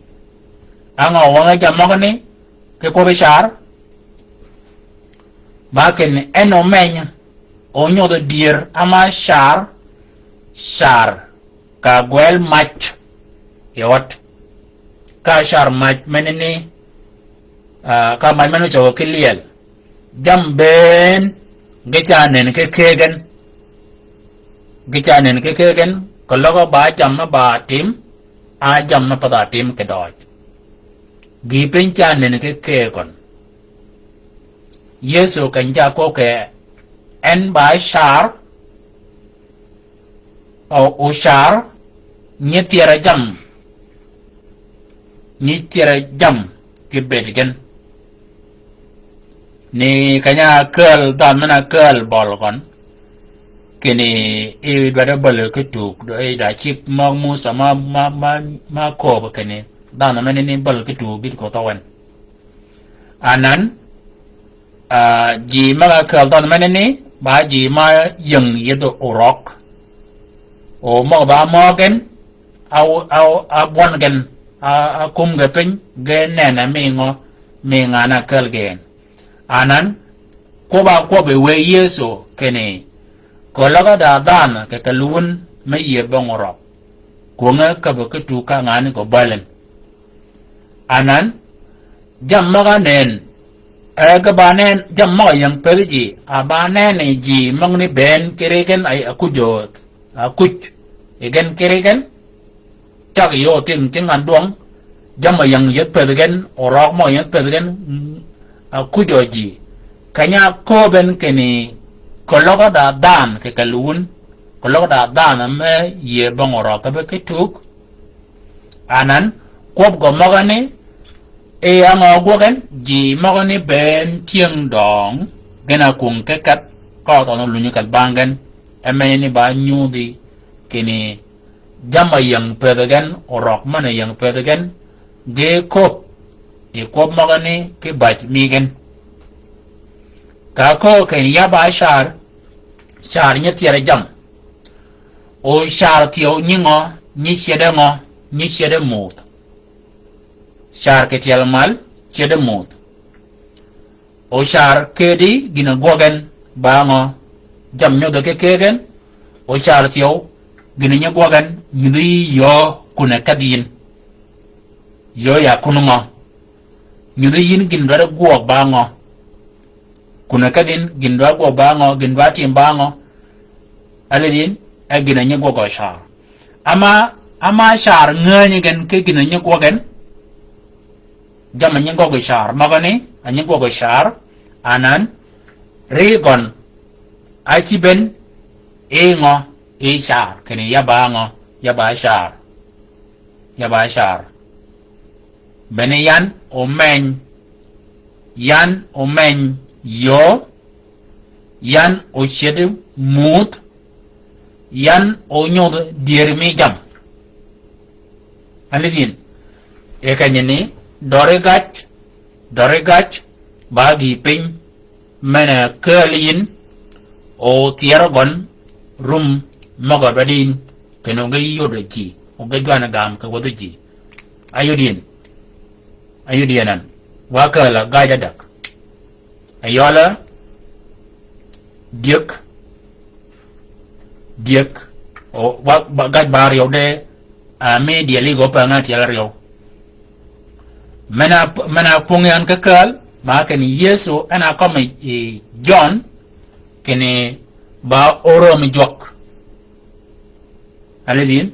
Á ngø wønge jammì møgani, ki kwøbbi car. Ba kinni en omeny, onyodh dyër ama car, car, ka gwel mac, yi ød. Ka car mac menani, ah, ka mac men-a ocøgø ki lyel. Jammì bënn, ge ca nen ki këgen. Ge ca nen ki këgen, keløg ba jammì ba tim, a jammì pa dha tim ki døøj. Gïï piny ca nen ki këgøn. Yëso keny ja köög kì en ba car, o, o car, nyi tyere jammì. Nyi tyere jammì, kì bëëd gen. Ni keny-a ákääl, dhanhø men-a ákääl bøli gøn. Kinni i dwaddi bäli ki tug, do i da cigg møg Musa ma, ma, ma, ma kööb kinni. Dhanhø menani bäli ki tug gït ko thøwen. Anan, ah, ji møg-a ákääl dhanhø menani, ba ji ma ying yïdhi orøg. O møg-a ba møøg gen, a, a, a bwøn gen, a, a kum ge piny, ge nenni mi ngø, mi ngan-a ákääl gen. Anan, kwøbb-a kwøbbi wë Yëso kinni, keløg da dhanhø kì kelli wun me yïëy bong orøg. Kwönge käbbi ki tug ka ngan-a gø bälin. Anan, jammì møg-a nen, e ge ba nen, jammì møg-a ying pëthi ji, a ba nenni ji møgani bënn kiri gen a, a kuj, a kuj, yi gen kiri gen, cag yöö thinh ki ngan dwøng, jammì ying yïdh pëthi gen, orøg møg-a yïdh pëthi gen, mm, a kuj ji. Keny-a ákööb en kinni, keløg da dhanhø kì kelli wun, keløg da dhanhø me yïëy bong orøg kì be ki tug, Anan, kwøb gø møgani, e á ngø ágwøg en, ji møgani bënn tyëng døøng, gen a kwöng ki kedh, ka øthønh ólunyi kedh bang gen, e menani ba nyudhi, kinni, jammì ying pëthi gen, orøg men-a ying pëthi gen, ge köbb, yi kwøb møgani, ki bäj mi gen. Ka áköög kinni ya ba car, car nyi tyere jammì. O car thyew nyi ngø, nyi cyede ngø, nyi cyede muth. Car kì tyel mal, cyede muth. O car kedi gïn-a gwøgen, ba ngø, jammì nyodhø ki këgen, o car thyew, gïn-a nyi gwøgen, nyudhi yï yöö kun-a kedh yïn. Yöö ya kun ngø. Nyudhi yïn gïn dwaddi gwøg ba ngø. Kun-a kedh yïn, gïn dwa gwøg ba ngø, gïn dwa tim ba ngø. Alidh yïn, e gïn-a nyi gwøg o car. Ama, ama car ngänyi gen ki gïn-a nyi gwøgen. Jammì nyi gwøg o car. Møgani, a nyi gwøg o car. Anan, ri gøn, a cïb en, i ngø, i car. Kinni ya ba ngø, ya ba car. Ya ba car. Bene yan omeny, yan omeny yöö, yan ocyedi muth, Yan onyudh dyër mi jam. Alidhin. E kenyini, døri gac, døri gac, ba gï piny, men-a kääl yïn, o thyerø gøn, rum, møg-a dwaddi yïn, kinni o ge yodø ji, o ge jwan gam kì wädhi ji. Ayod yïn. Ayod yïn an. Wa kääl-a gac ádäg. Ayøl-a dyëg, dyëg, o, wa, ba, gac ba áryew de, a, mi dyeli gø pe nga tyel áryew. Men-a, men-a kwøng yan ki kääl, ba kinni Yëso en a kømmi, i, Jøn, kinni ba órömi jwøk. Alidhin,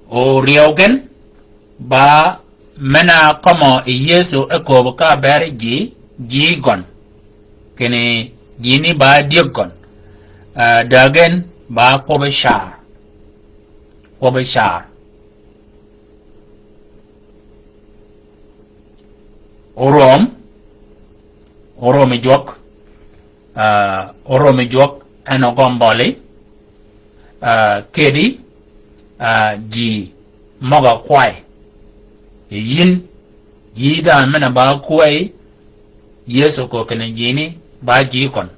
o ryew gen, ba men-a kømmø yi Yëso e kööb ka ber ji, ji gøn. Kinni ji ni ba dyëg gøn. A, dägen ba kwøbbi car. Kwøbbi car. Oröm, orömi jwøk, a, orömi jwøk en ogøm bølli, a, kedi, a, ji møg-a kwayi. Yïn, yï dhanhø men-a ba kwayi, Yëso köög kinni ji ni, ba ji køn.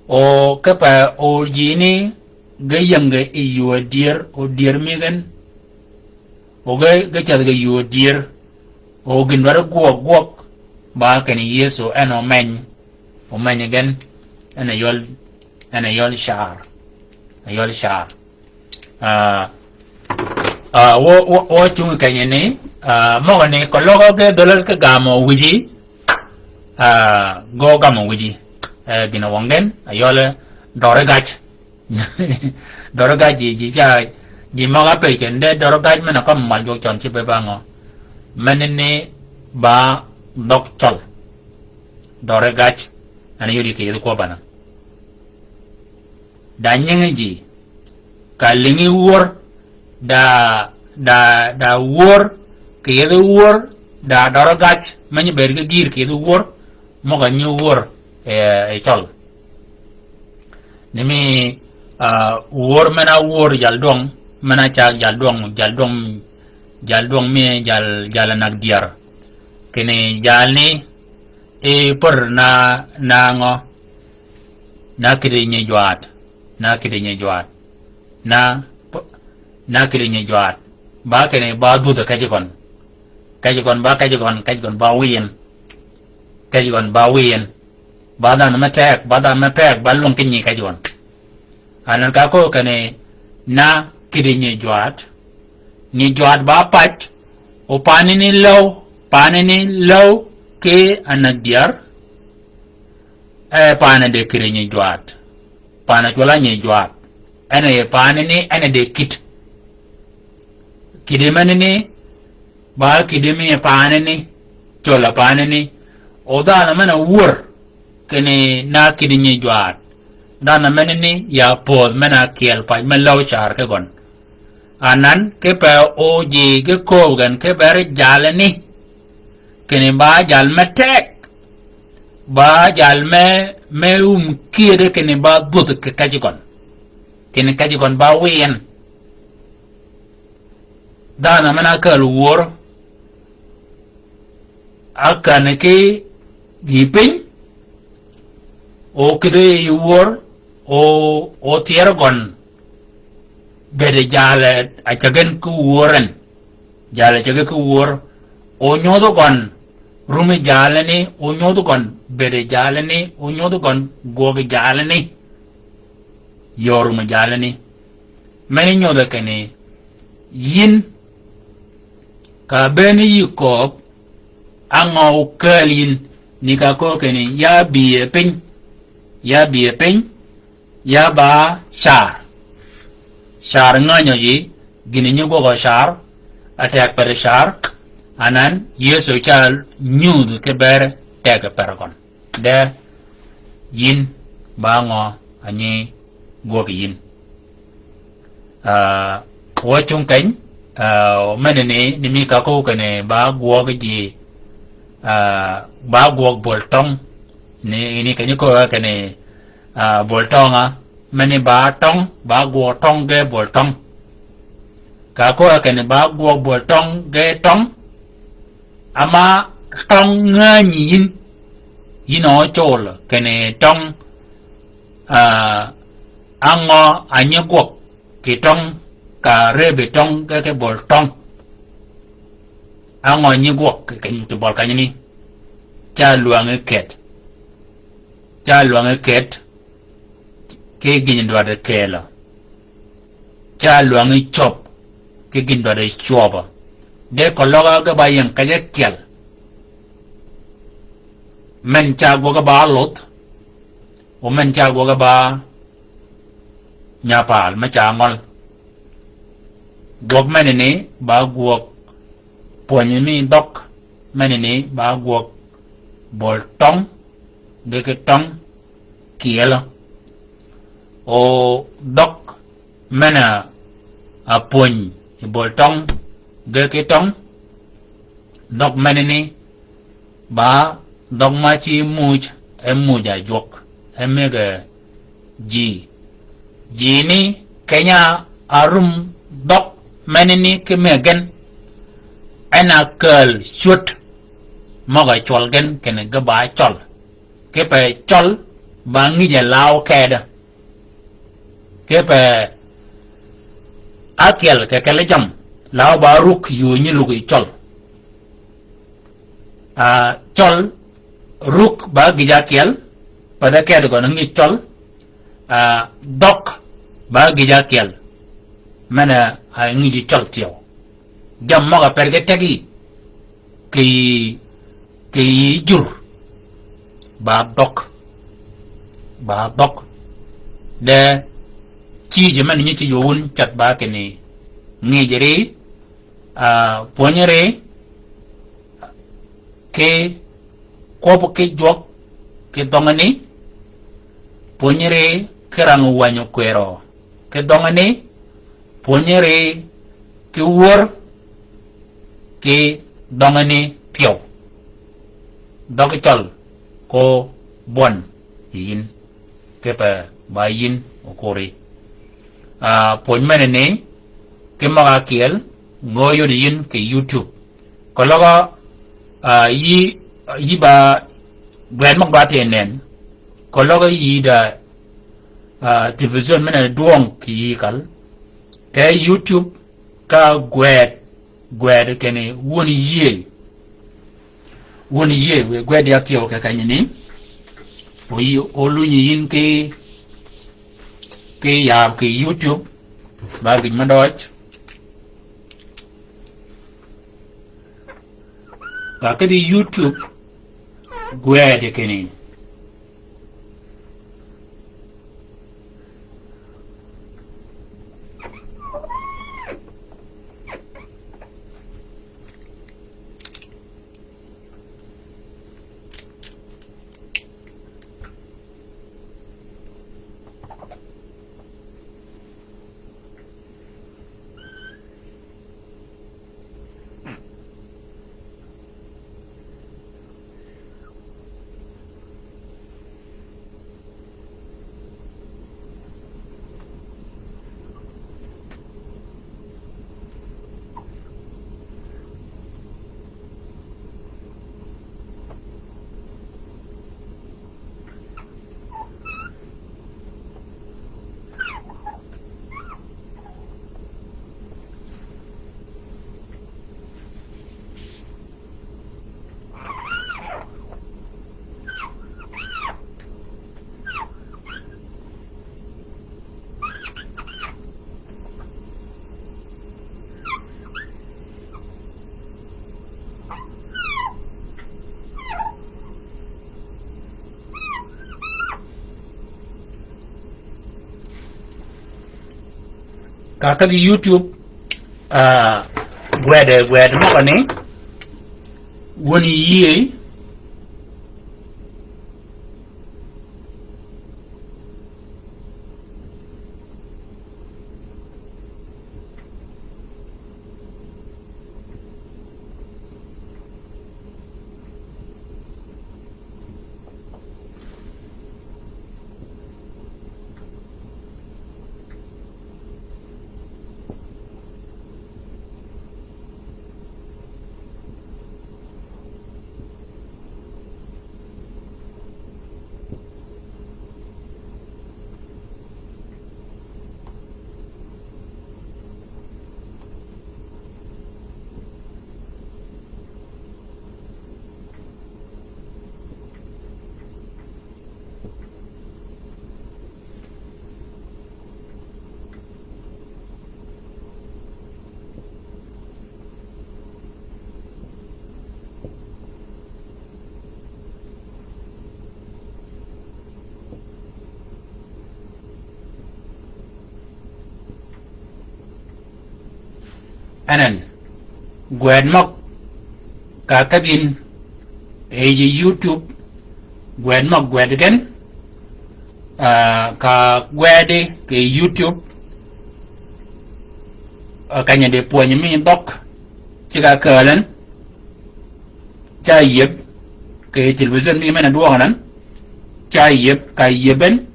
O kipe o ji ni ge yïnge yi yuu dyër, o dyër mi gen. O ge, ge ceth ge yuu dyër. O gïn dwaddi gwøg gwøg. Ba kinni Yëso en omeny. Omeny gen. En a yøl, en a yøl car. A yøl car. A, a, wø, wø, wø cungi kenyini, a, møgø ni keløg ge dhölø ki gamø wïji, a, ge ogam wïji. E, gïn-a wøng gen, a yøl døri gac. Døri gac ji, ji ca, ji møg-a pëj kinni de døri gac men-a kømmi mal jwøk cøn ci be ba ngø. Menani ba dhøg cøl. Døri gac, en yodi kì yïdhi kwøbbana. Da nyingi ji, ka lïngi wör, da, da, da wör, kì yïdhi wör, da døri gac, me nyi bed ki gïr kì yïdhi wör, møg-a nyi wör, e, e cøl. Ni mi, a, wör men-a wör jal dwøng, men-a cag jal dwøng, jal dwøng, jal dwøng mi jal, jal-a näg dyär. Kinni jalni, e, pär na, na ngø, na kïddi nyi jwaat, na kïddi nyi jwaat, na, p-, na kïddi nyi jwaat. Ba kinni ba dhwödhi kej gøn. Kej gøn, ba kej gøn, kej gøn, ba wïyin. Kej gøn, ba wïyin. Ba dhanhø me teg, ba dhanhø me peg, ba lwøng ki nyi kej gøn. Anan ka köög kinni na kïddi nyi jwaat. Nyi jwaat ba pac, o panani läw, panani läw ki anäg dyär. E, pane de kïddi nyi jwaat. Pane cwøl-a nyi jwaat. En a yi panani, en a de kït. Kïddi menani, ba kïddi mi panani, cwøl-a panani. O dhanhø men-a wör, kinni na kïddi nyi jwaat. Dhanhø menani, ya pödh men-a kyel pac me läw car ki gøn. Anan, kipe o ji ge kööb gen ki ber jalani. Kinni ba jal me teg. Ba jal me, me um kyëddi kinni ba dhwödhi kì kej gøn. Kinni kej gøn ba wïyin. Dhanhø men-a kääl wör. A känni ki gïï piny. O kïddi yi wör. O, o thyerø gøn. Bëëd jalø a cägen ki wör en. Jalø a cägen ki wör. O nyodh gøn. Rumi jalani, o nyodh gøn. Bëëd jalani, o nyodh gøn. Gwøg jalani. Yø rumi jalani. Meni nyodh kinni. Yïn. Ka bëën yï kööb. Á ngø okääl yïn. Ni ka köög kinni. Ya bï e piny. Ya bï e piny. Ya ba car. Car ngänyi ji, gïn nyi gwøg car, a teg per car, anan, Yëso ca nyudh ki ber teg per gøn. De, yïn, ba ngø, a nyi gwøg yïn. A, wø cung keny, a, menani, ni mi ka köög kinni ba gwøg ji, a, ba gwøg böl tøng, ni, ni keny köög kinni, a, böl tøng a, Meni ba tøng, ba gwøg tøng ge bol tøng. Ka ko a keni ba gwøg bol tøng ge tøng. Ama tøng ngänyi yin. Yin o col keni tøng, ah, angø a nyi gwøg ki tøng ka rebi tøng ge ki bol tøng. Angø nyi gwøg ki, ki, ki bol kanyini. Ca lwängi ket. Ca lwängi ket. Ki gïn dwaddi kelø. Ca lwängi cöb. Ki gïn dwaddi cwøbø. De koløg ge ba ying kej ákyel. Men ca gwøg ba luth. O men ca gwøg ba nyapal me ca ngøl. Gwøg menini ba gwøg pwönyi mi dhøg, menini ba gwøg bol tøng, ge ki tøng kyelø. O dhøg men-a pwönyi bol tøng, ge ki tøng, dhøg menini ba dhøg ma ci muuj, e muuj a jwøk, e mëgg-a ji. Ji ni keny-a árum dhøg menini ki mëggen, en a kääl cwöd møg-a cwøl gen kinni ge ba cøl. Kipe cøl ba ngïj-a law kedø. Kipe ákyel kì kelli jammì, law ba ruk yuu nyi lug yi cøl. Ah, cøl ruk ba gïj ákyel, pa de kedi gøn ngïj cøl, ah, dhøg ba gïj ákyel. Men-a ngïj cøl thyew. Jammì møg-a per ge tegi. Kì, kì yï jur. Ba dhøg. Ba dhøg. De, cïjø men nyi cïjø wun cath ba kinni. Ngïjø ri, ah, pwönyi ri, ki kwøb ki jwøk ki dhøngani, pwönyi ri ki rang wänyi kwërø ki dhøngani, pwönyi ri ki wör ki dhøngani thyew. Dhøg cøl ko bwøn yi yïn. Kipe ba yïn okuri. Ah, pwöny meneni, ki møg-a ákyel, ngø yod yïn kì YouTube. Koløg, ah, yï, yï ba, gwed møg ba tyen nen. Koløg yï da, ah, television men-a dwøng kì yï kal. Kì YouTube ka gwed, gwed kinni wun yïëy. Wun yïëy, wiy gwed ya thyew kì kenyini. O yï, o lunyi yïn ki, ki yab kì YouTube. Ba gïj me døøj. Ka kedi YouTube, gwed kinni. Ka kedi YouTube, ah, gwed, gwed møgani, wun yïëy, Anan, gwed møg ka kadhin e yi YouTube, gwed møg gwed gen, ah, ka gwedi ki YouTube, ah, kanyedi pwönyi mi dhøg, ci ka käälen, ca yeb, ki television mi men-a dwøg nan, ca yeb, ka yeben,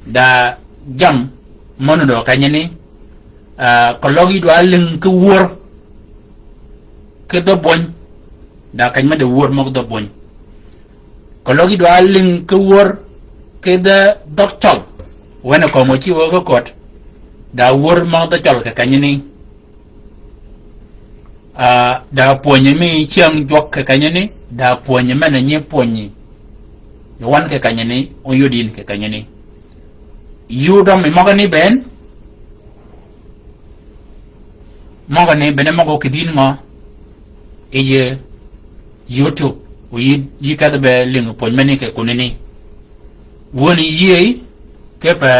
da jammì møn-a dø kanyeni, ah, keløg yï dwa lïng ki wör ki dhø bwöny, da kany me de wör møg dhø bwöny. Keløg yï dwa lïng ki wör ki dhø dhøg cøl, wen-a kömi ci wø ki köt, da wör møg dhø cøl kì kanyeni. Ah, da pwönyi mi cyäng jwøk kì kanyeni, da pwönyi men-a nyi pwönyi. Yi wan kì kanyeni, oyud yin kì kanyeni. Yudø mi møgani bënn, møgani bënn møg-a kïdhi ngø, yi YouTube, o yï, yï kedhi be lïng pwönyi meni kì kunani. Wöni yïëy, kipe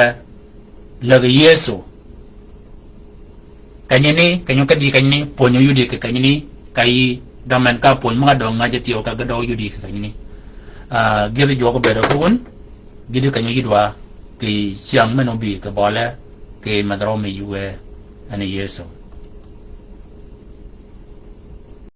läg Yëso. Kanyeni, keny-a kadhi kanyeni, pwönyi oyudi kì kanyeni, ka yï dø men ka pwönyi møg-a dø ngäj thyew ka ge dø oyudi kì kanyeni. Ah, gïdhi jwøk obedø ki wun, gïdhi keny-a yï dwa, kì cyäng men-a obï kì bøle, kì medh rø mi ywe, en Yëso.